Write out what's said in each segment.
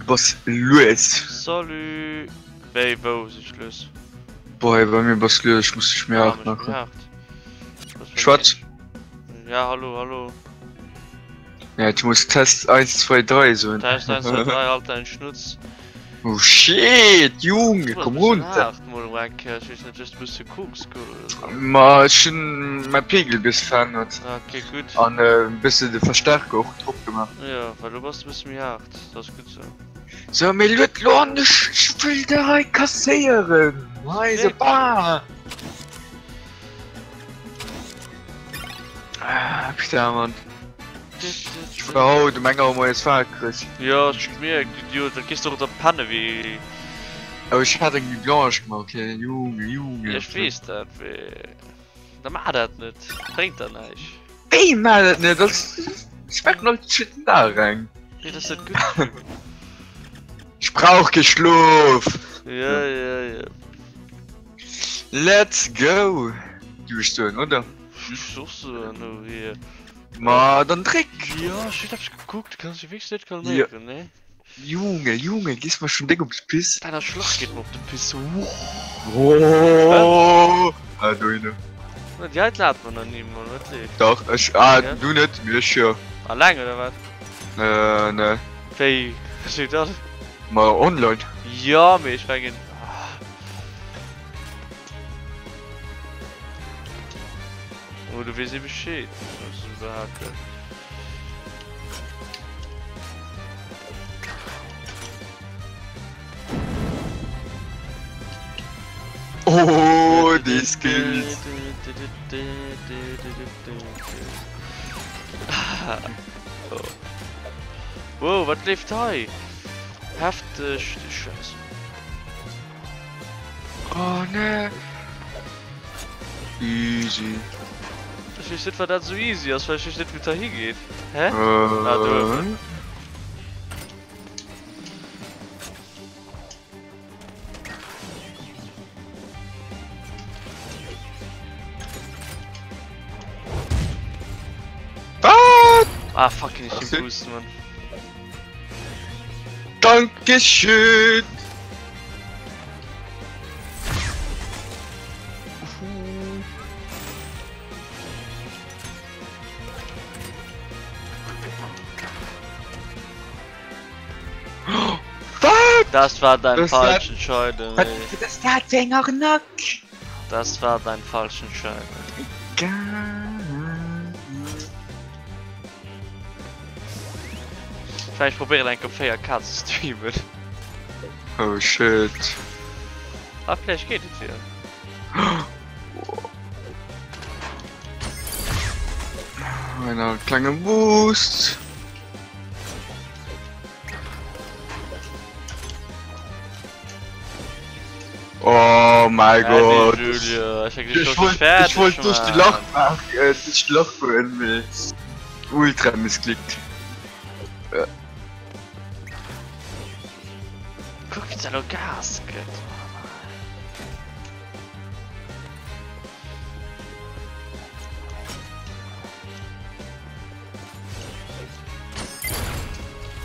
Bass lues. Salut! Wéi, wou si ech lues? Boah, bei mir bass lues, ech muss dech méi haart maachen. Schwätz! Ja, hallo, hallo. Ja, du muss Test 1, 2, 3 soen. Test 1, 2, 3, halt deinen Schnutz. Oh shit, Junge, komm runter. Ma ech hunn mäi Pegel bis verännert. Okay, gutt. An e bësse de Verstärker och drop gemaach. Ja, well du bass e bësse méi haart, dat ass gutt sou. So, mee lued lo an, ech wëll der hei kasséieren. Hei, so, bah! Ah, putain, Mann. Ech war haut um enger Auer moies wakereg. Jo, ech hu gemierkt, Idiot, dat gees du och da penne wéi. Oh, ech hat eng Nuit Blanche gemaach, okay, Junge, Junge. Ech weess dat, mee da maach dat net, bréngt der näischt. Wéi maach dat net? Ech maachen all zweeten Dag eng. Nee, dat ass net gutt. Ech brauch kee Schlof. Ja, ja, ja. Let's go! Du ech soen, oder? Ech och soen, oh hier. Ma dann dréck! Jo, ech hunn eppes gekuckt, du kanns dech wierklech net calméieren, ne? Junge, Junge, gees mer schon déck op de Piss. Dein Arschlach geet mer op de Piss. Oh! Ah, do hinne. Déi hei laat mer nach ni mol, wat leeft? Dach, ech, ah, du net, mee ech jo. Alleng oder wat? Äh, ne. Wéi, wéi dat? Ma online. Jo, mee ech mengen. Oh, du weess ee Bescheed. Oh, déi Skills. Wow, wat leeft hei? Hefteg, du Scheiss. Oh ne. Easy. Ech weess net wat dat sou easy ass, well ech weess net wou et hi geet. Hä? Uh. Ah, do. Ah fucking ich den Boost, Mann. Dankeschön! Das war dein das falsch Entscheidung. Das war eng Arnaque. Das war dein falsch Entscheidung. Vläicht probéieren eng op 4K ze streamen. Oh shit. Ah, vläicht geet et jo. Einer klenge Boost. Oh mein Gott. Julio, ich, ich wollte ich wollt durch die Loch machen, äh, durch die Loch gehen, mee ultra missglickt. Äh. Guck, wie der Gas gëtt.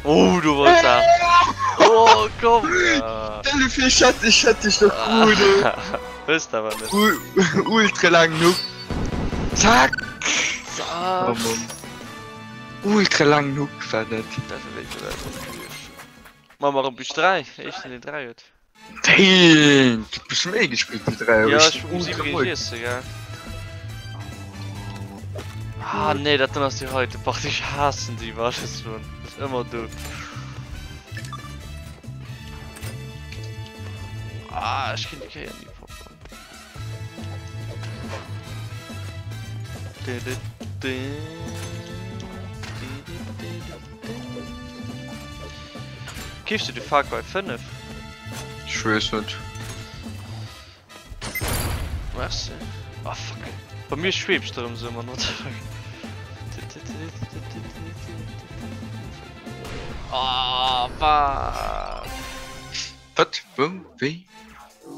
Oh, du wolltest da. Oh, komm. Stell dir vor, ich hätte, ich hätte dich doch gut. Wësst awer net. Ultra lang Hook. Zack. Zack. Oh Mann. Ultra lang Hook war dat. Dat war wéi dat. Machen wir erëm bis 3. Éischten deen 3 huet. Deen! Du bist méi gespillt wéi 3 Ja, ech muss iwwer giessen, gell. Ah nee, dat dann ass déi heite Partie. Ech haassen déi war das schon. Das ist ëmmer do. Ah, ech kinn déi Kéier nie poppen. Du, du, du. Du, du, du, du. Keefs du de Far Cry 5? Ech weess net. Merci. Ah fuck. Bei mir schwebst du erëm sou man what the fuck. Ah fuck. Wat? Wou? Wéi?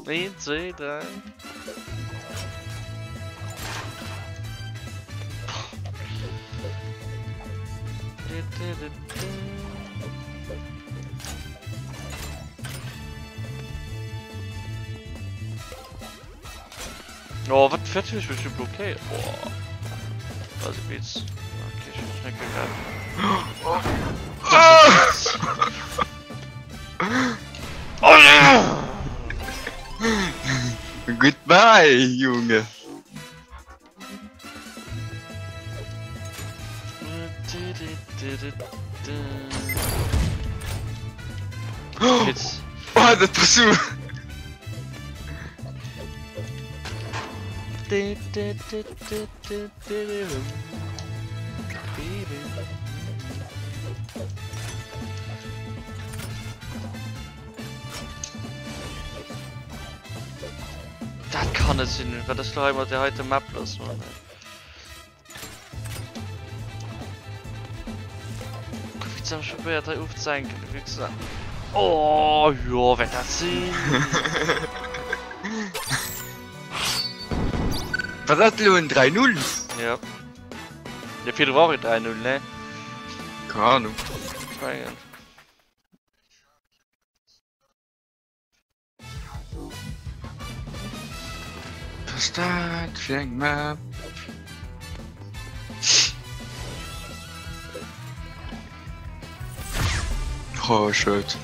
1, 2, 3. Oh, wat fährt hier? Ich bin schon blockiert. Oh. Also geht's. Okay, ich bin schnell gegangen. Oh. Oh nee! Goodbye, Junge. Oh, dat war su. Dat kann net sinn, wat ass lo hei mat där heite Map lass, Mann ey. Kuck wéi d'Sam probéiert hei ofzesenken, de Wichser. Oh jo, wäert dat sinn? War dat elo en 3 0? Ja. Jo, virdru war och e 3 0, ne? Keng Ahnung. Ech mengen. Was ass dat fir eng Map? Oh, schued.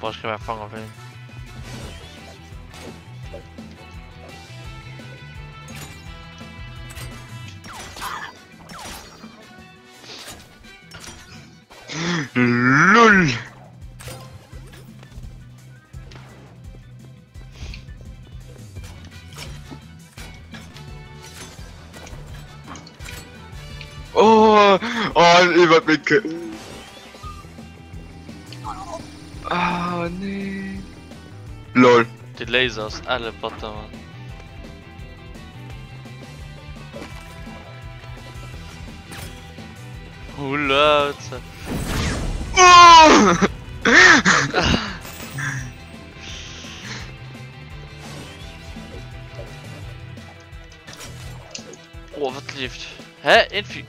Boah, ich kann mir Fanger wählen. LOL! Oh, oh, iwwer meng Kë. Ah, nee. LOL. De Laser ass elle batter, Mann. Hula, Oh! Oh, wat leeft? Hä? Infi.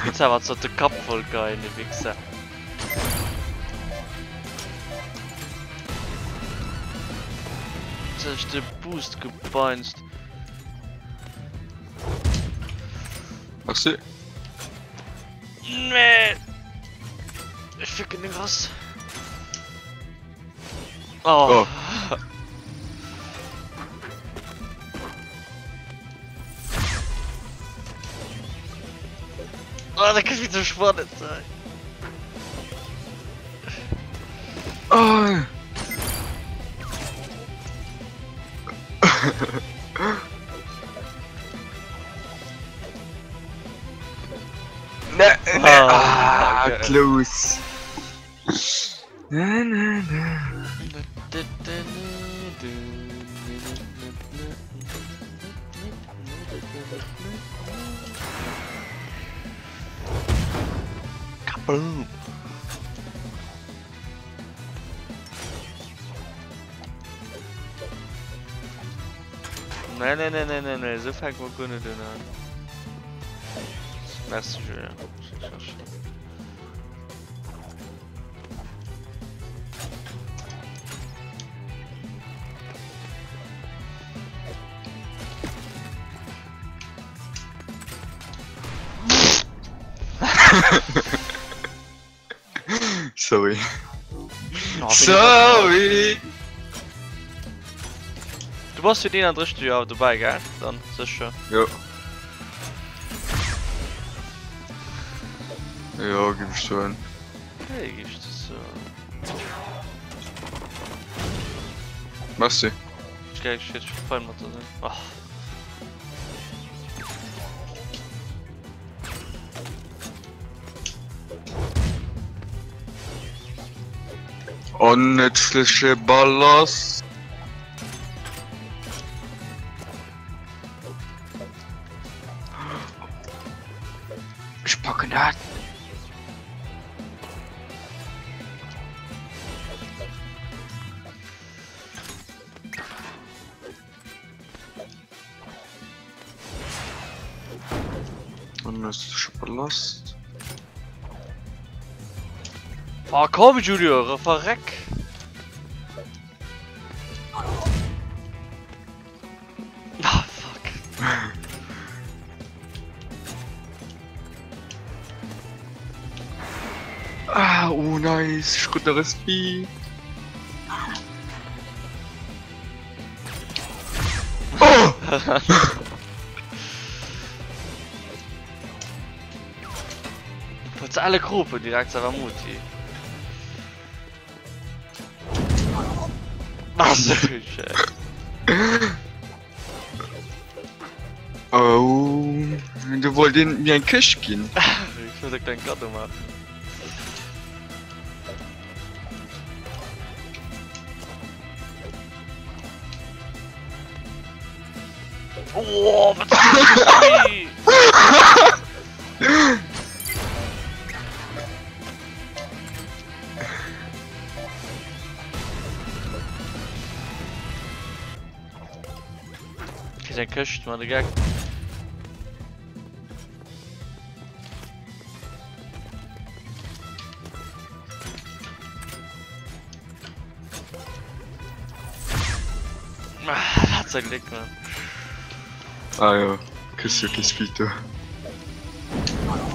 Pizza wat sot de Kapp voll geil, de Wichser. Sech de Boost gebeinst. Merci. Nee. Ech ficken den Gras. Oh. Oh. Oh, dat kënnt wéi ze spannend sein. Oh. Ne, ne, Ah, ah, geil. close. Na, na, na. Kaboom! Nee, nee, nee, nee, nee, nee, esou fänke mer guer net un an. Merci Julien. Sorry. Oh, Sorry! Du bass fir den 31. Joer dobäi, gell? Dann sécher. Jo. Jo, gif ech soen. Hey, gif ech soen. Merci. Ech gär geschéit, ech fein mat der sinn. Oh. Onnëtzleche Ballast. Ech packen dat. Unnëtzleche Ballast. Oh, komm Julio, verreck! Ah, fuck. Ah, oh nice, ich krut nach e Speed. Oh! Wollt alle Gruppe direkt awer Muti. Oh, du wollt een mir eng Këscht ginn. Ech muss e kleng Kaddo maachen. Oh, wat Kriss eng Këscht mat de Geck. Ah, hat sein Glück, man. Ah ja, kriss jo kee Speed do.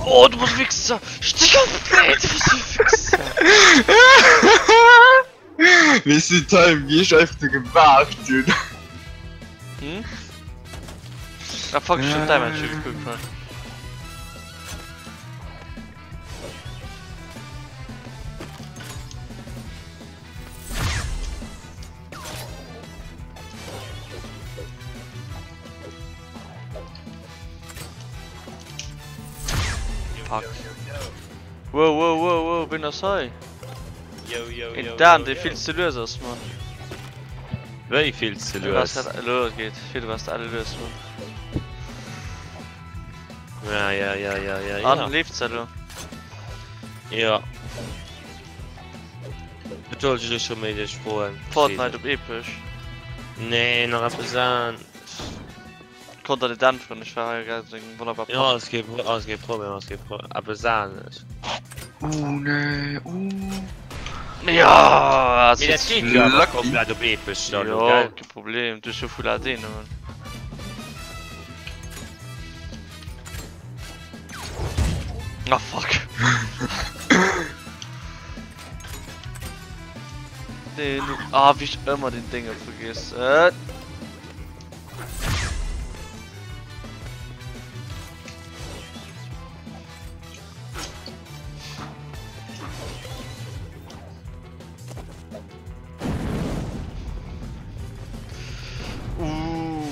Oh, du bass Wichser! Stich auf! Nee, du bass e Wichser! Weess du Time wéi ech einfach do gewaart hunn. Hm? Ah fuck, ech hun Damage gekuckt, man. Fuck. Wow, wow, wow, wow, ween ass hei? Een Dan, dee vill ze lues ass, Mann. Wéi vill ze lues? Elo geet, virdru waars de alle lues, Mann. Ja, ja, ja, ja, ja, ja. An, leeft se elo? Ja. Dat wollt ech elo scho méi dech froen. Fortnite op Epesch? Nee, nach eppes anescht. Konnt der net äntweren, ech war hei grad eng wonnerbar Ja, ass kee, ass kee Problem, ass kee Problem. Eppes anescht. Oh nee, oh. Ja, Mee dat geet jo awer komplett op Epesch dann, Jo, gell? kee Problem, du hues jo Full HD nëmmen. Ah fuck. Den, ah, wéi ech ëmmer den Dénge vergiss. Äh. Uh.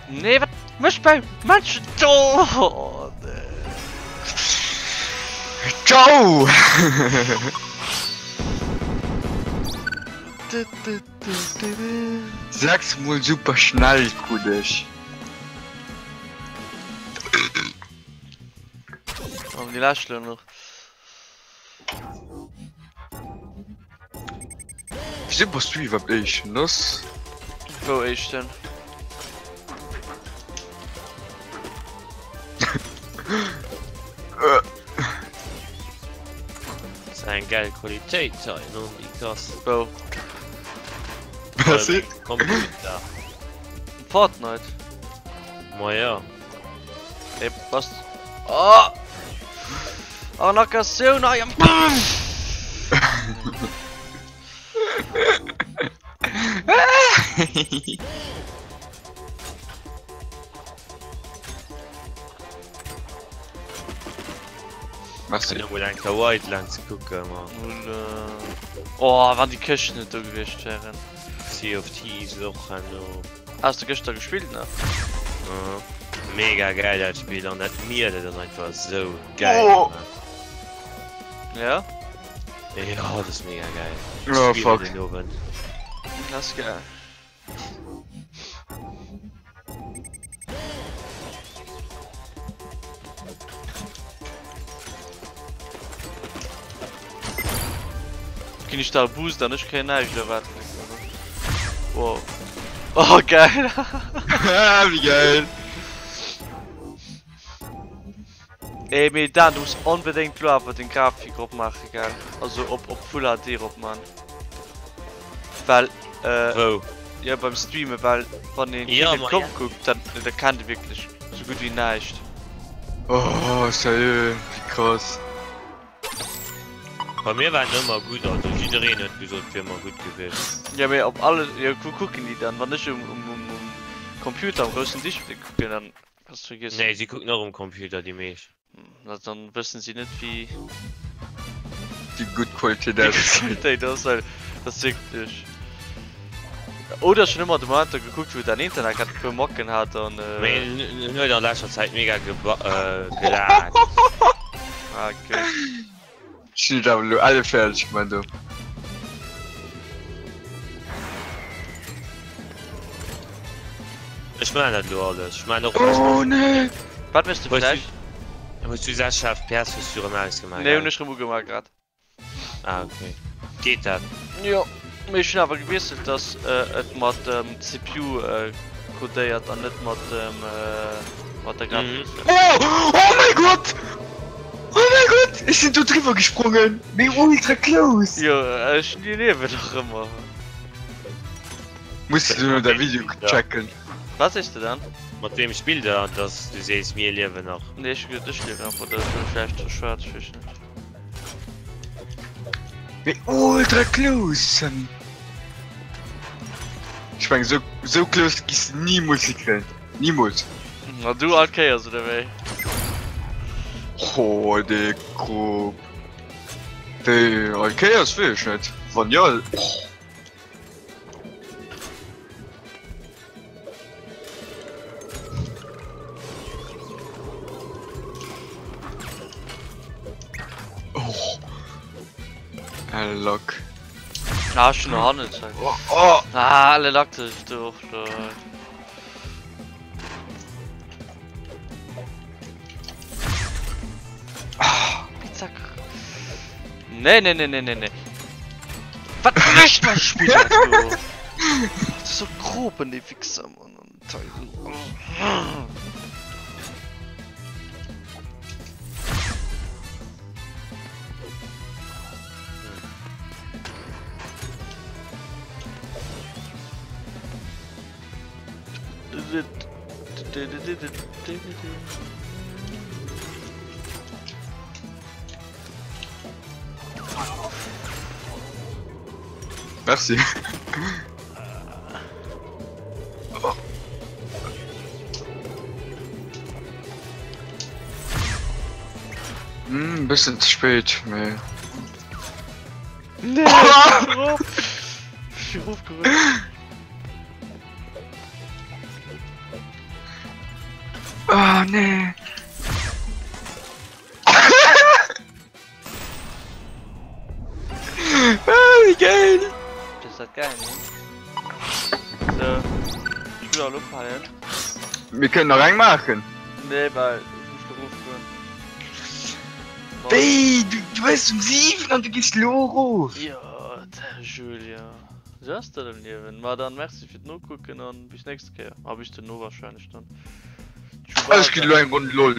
Nee, wat mécht mäi Menschen do? Oh, nee. Ciao! 6 mol super schnell krut ech. Oh, déi lescht lo nach. Wieso bass du iwwerhaapt éischten? Lass. Wou éischten? Das ist eng geil Qualitéit hei, no déi krass. Wou? Merci. Computer. Fortnite. Ma ja. Ey, was? Oh! Arnakatioun hei am. Merci. Kann jo mol eng Kéier Wildlands kucken, ma. Oh, wann déi Këschten net do gewiescht wären. Sea of Thieves och herno. Has de gëschter gespillt nach? Mhm. Mega geil dat Spill an dat Mier dat ass einfach sou geil Oh. gemaach. Ja? Ja, dat ass mega geil. Oh, Spill fuck. den Owend. Dat ass geil. Ginn ech da e Boost an ech kréien näischt oder wat? Wow. Oh geil! Wéi geil! Ey mee Dan du muss onbedéngt lo awer den Grafik rop maachen gell? Also op op Full HD rop man. Well äh, Wou? ja beim Streamen, well wann een Ja, den ma Kopf ja. kuckt, dann da kennt e wierklech sou gutt wéi näischt. Oh sérieux, wéi krass. Bei mir war en ëmmer gutt, also jiddereen huet gesot et wier ëmmer gutt gewiescht. Ja mee op alle, jo wou kucken déi dann? Wann ech um um um Computer am groussen Display kucken, dann Kannst du vergessen. Nee, si kucken och um Computer, déi meescht. Na, dann wëssen si net wéi. Déi gutt Qualitéit Déi gutt ass. Qualitéit ass, well dat ass wierklech. Oder ech hunn ëmmer de Momenter gekuckt wou däin Internet grad e puer Macken hat an. Mee en huet an leschter Zäit mega gelaggt. Ah ok. Ech hunn et awer elo elle fäerdeg gemaach do. Ech maan dat elo alles. Ech maan och. Oh nee! Wat méchs de vläicht? Hues du 60 FPS hues du rem ausgemaach? Nee hunn ech rem ugemaach grad. Ah ok. Geet dat? Jo, mee ech hunn awer gewiesselt dass et mat dem CPU kodéiert an net mat dem mat der Grafik. Oh! Oh mäi Gott! Oh mäi Gott! Ech sinn do driwwer gesprongen! Mee ultra close! Jo, ech liewen nach ëmmer. Muss de no däi Video checken. Wat sees de dann? Mat weem spillt der, dass du sees mir liewen nach? Nee, ech hu gesot ech liewen nach, oder ech hu vläicht verschwat, ech weess net. Mee ultra close Sammy! Ech meng sou sou close giss de nimools hikréien. Nimools! Ma du all Kéiers oder wéi? Oh dee Krop. Wéi all Kéiers weess ech net. Wann jo, oh. Oh. Elle Lack. Ah, ech hunn no hannen zeig. Oh, oh. Ah, alle Lack sech do och do. Zack. Nee, nee, nee, nee, nee, nee. Wat mécht mein Spill dat do? Dat ass so groben, déi Wichser, Mann. Merci. Hm, bëssen ze spéit, mee. Nee, ech erofgerutscht. Oh nee. Ah, wéi geil! Das ist dat geil, ne? So, ich will auch ophalen. Mir kënnen nach eng maachen. Nee, well ech muss geruff ginn. Wéi? Du, du hues um 7 an du gees lo erof? Jo, de Julien. Sou ass dat am Liewen. Ma dann merci fir d'Nokucken an bis nächst Kéier. A bis duerno wahrscheinlech dann. Ech ginn elo eng Ronn LOL.